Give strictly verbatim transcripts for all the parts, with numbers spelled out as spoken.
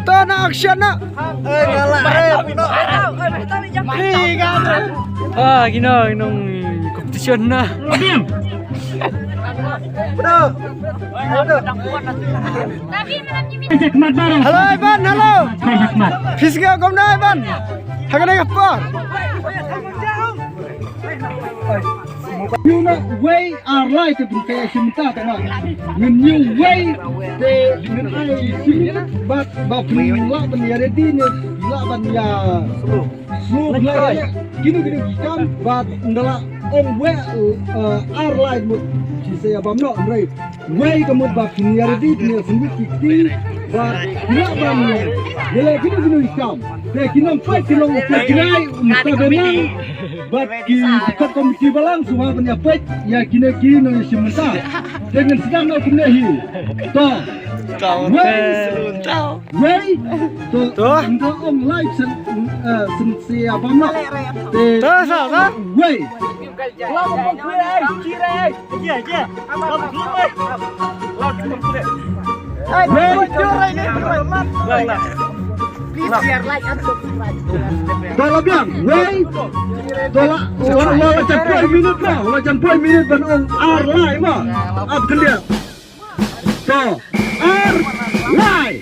To na action na. Eh, kalah, eh, no. Ah, kino, kino competition na. No. Hello, Ivan, hello. Phi sngewbha kumno, Ivan? Ha kane ka por. Ïa na wei ar lai te pynkai shim ta ta ma. Ngin ïa wei te ngin ai shim bad ba pynlah ban ïa ready ne lah ban ïa slow lai. Kino kino ki kam bad nda la ong wei, eh, ar lai mut. Shi sa ïa bam noh, hynrei wei ka mut ba phin ïa ready, phin ïa sngewbha ki kti, ba phin ïa bam noh. Ïa la kino kino ki kam. Te ki nongpeit ki long u peit jngai, u mut ka benang. Bad ki kat komiti balang shuwa ban ïa peit ïa kine ki nongshim mynta. Te ngin sdang noh kumne hi. To. Wei. Wei. To. To. Nda ong live sen, eh, sen sia bam noh. Te. To, sa, sa. Wei. Wei. Please share, like and subscribe. To la biang, wei. To la, la, la, la jan poi minit la, la jan poi minit ban ong ar lai ma. Ap khyndiat. To, ar lai.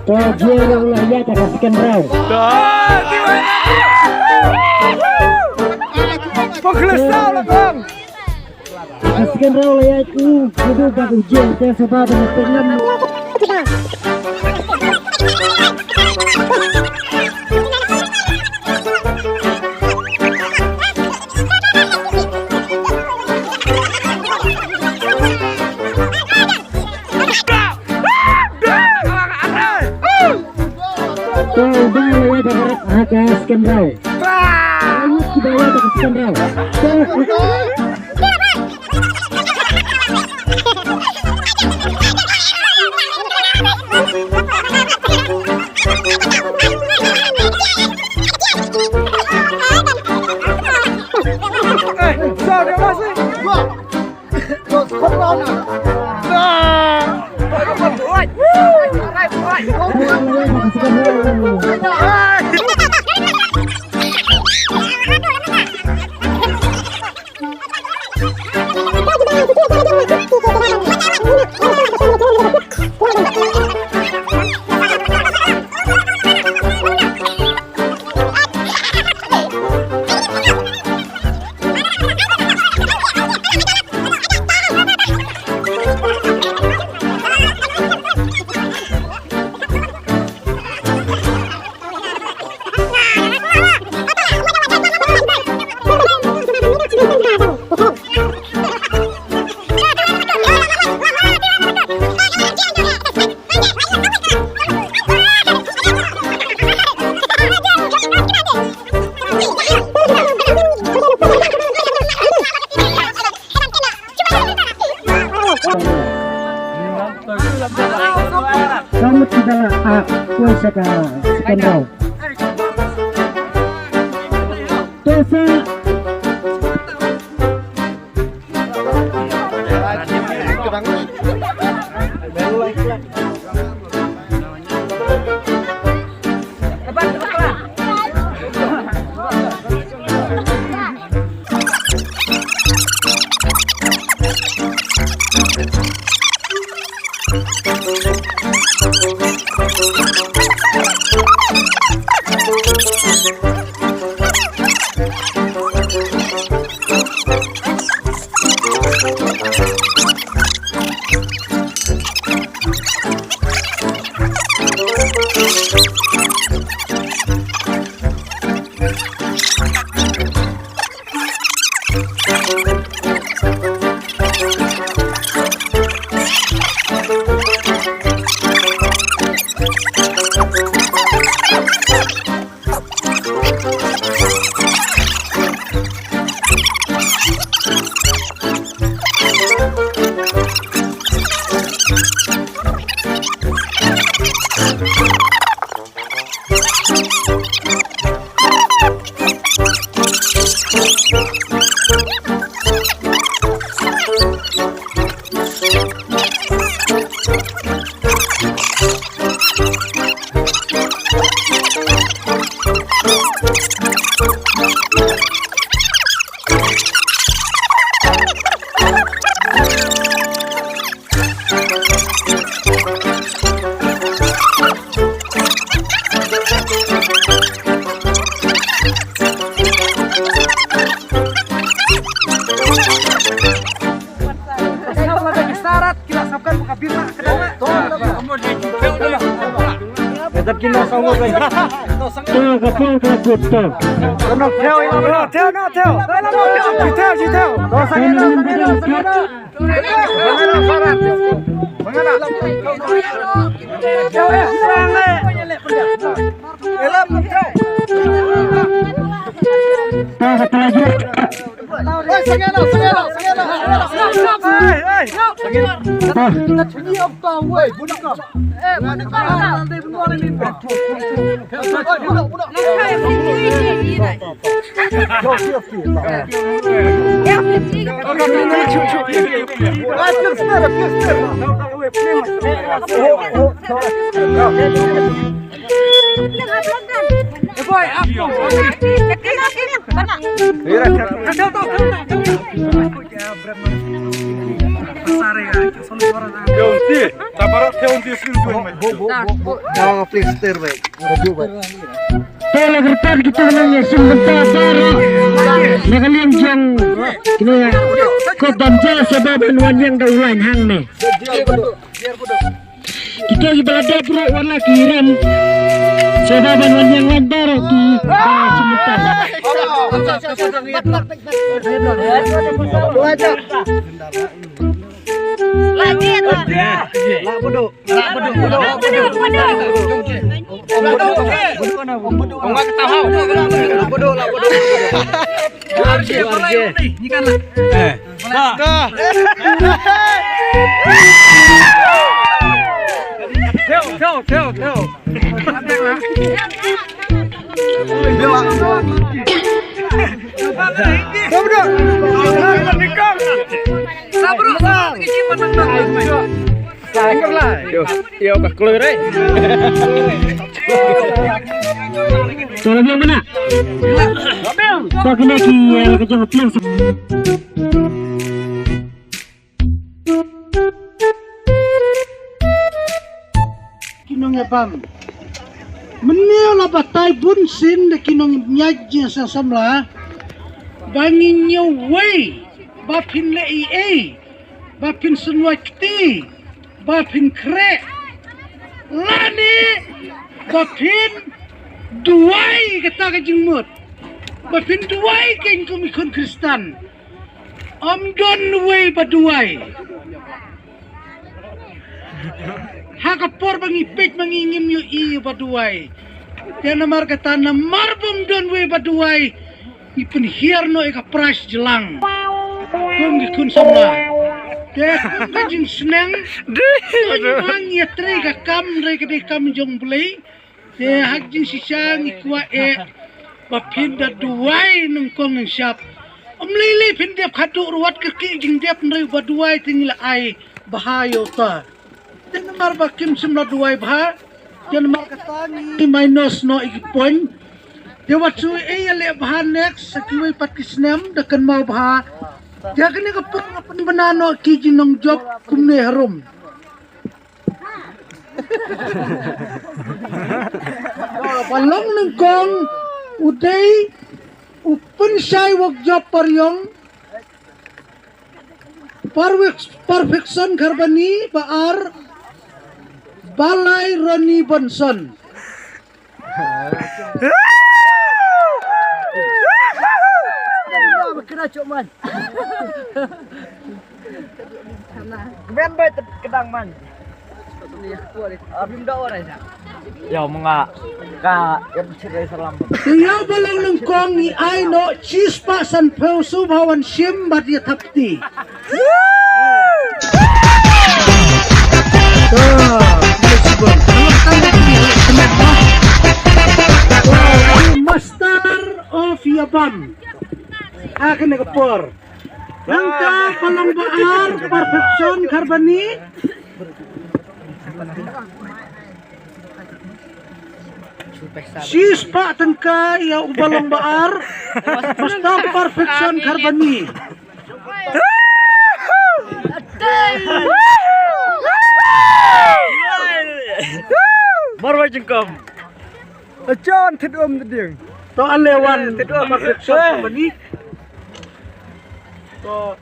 To, Jer u la ïaid ha ka second round. Ka second round la ïaid u Gudu bad u Jer, te sngewbha ban ïa peit lem. To, uba la ïaid ha ka second round. Uba la ïaid ha ka second round. To. Ka mut ki da la, ah, poi sha ka second round. To sa. Te la kyrpad kita nang ïa shim bynta baroh na ka liang jong kine, ko dam ja sha ba ban wan ïeng da u lain hangne. Kita kiba la dep ruh wat la ki rem sha ba ban wan ïeng lain baroh ki ba shim bynta. Theo, theo, theo, theo. Yo, yo, ka kloi re. Tolong dia mana? Kau kena ki, eh, kerja hotel. Ki nongïabam. Mynne la batai bun sien da ki nongïaid jingïaseng samla. Ba ngin ïa wei ba phin leh ei ei, ba phin synwai kti, ba phin khreh, lane ba phin duwai kata ka jingmut, ba phin duwai kein kum ki khun Khristan. Ym don wei ba duwai. Ha ka por ba ngi peit ma ngi ngim ïohi ba duwai. Te namar kata namar bym don wei ba duwai, ngi pynhiar noh ïa ka prize jlang. Kum ki khun samla. Te kum ka jingsneng. Ngi ïatrei ka kam, hynrei ka dei kam jong Blei. Te ha ka jingshisha ngi kwah eh ba phin da duwai nyngkong nyngshap. Ym lei lei phin dep khatduh ruh wat ka ki jingdep, hynrei ba duwai te ngi la ai bha ïa uta. Te namar ba kim shym la duwai bha, te namar kata ngi minus noh ïa ki point. Te wat shu ei ïa leh bha next, sa kiwei pat ki snem da kynmaw bha. Te kane ka por nga pynbna noh ki jingnongjop kumne harum. Ba long nyngkong u dei u Pynshai Wokjop Pariong, Parwek-, Perfection Kharbani, ba ar Balai Roni Bonson. Kena cok man. Kmen bai kedang man. Abim da ora ja. Ya menga ka ya pecir dari salam. Ïa ba long nyngkong ngi ai noh shispah sanphew, sngewbha wan shim bad ïa thap kti. Master of Yabam. Ha kane ka por. Nangta ba long ba ar, Perfection Kharbani. Shispah tyngka ïa u ba long ba ar. Master Perfection Kharbani. Marwai jingkam. Achon thit um tding. To ale wan. Thit um. Perfection Kharbani. To.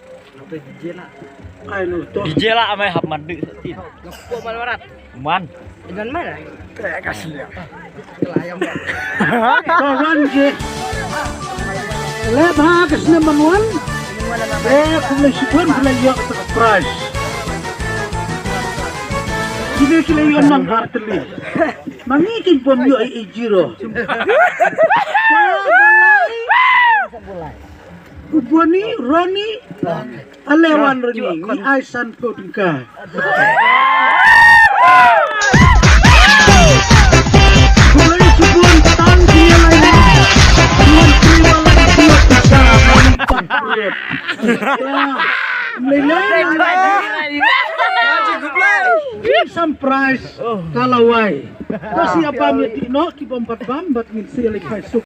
Ai nu to. Dijela amai hap mandi. Ko man warat. Man. Idan mana? Kayak kasih ya. Kawan je. Lebha kasne manwan. Eh, kumle shibun kumle yok surprise. Kine kile yon nang harteli. Mangi kin bom yo e zero. Uboni, Roni, Alewan Roni, ni ai san phew tyngka. Khublei shibun tang ki ïa lai. Khublei shibun tang ki ïa lai. Khublei shibun tang ki ïa lai. Surprise ka lawai. Ka shi ïa bam ïa dih noh ki bym pat bam bad ngin sa ïa leit phai suk.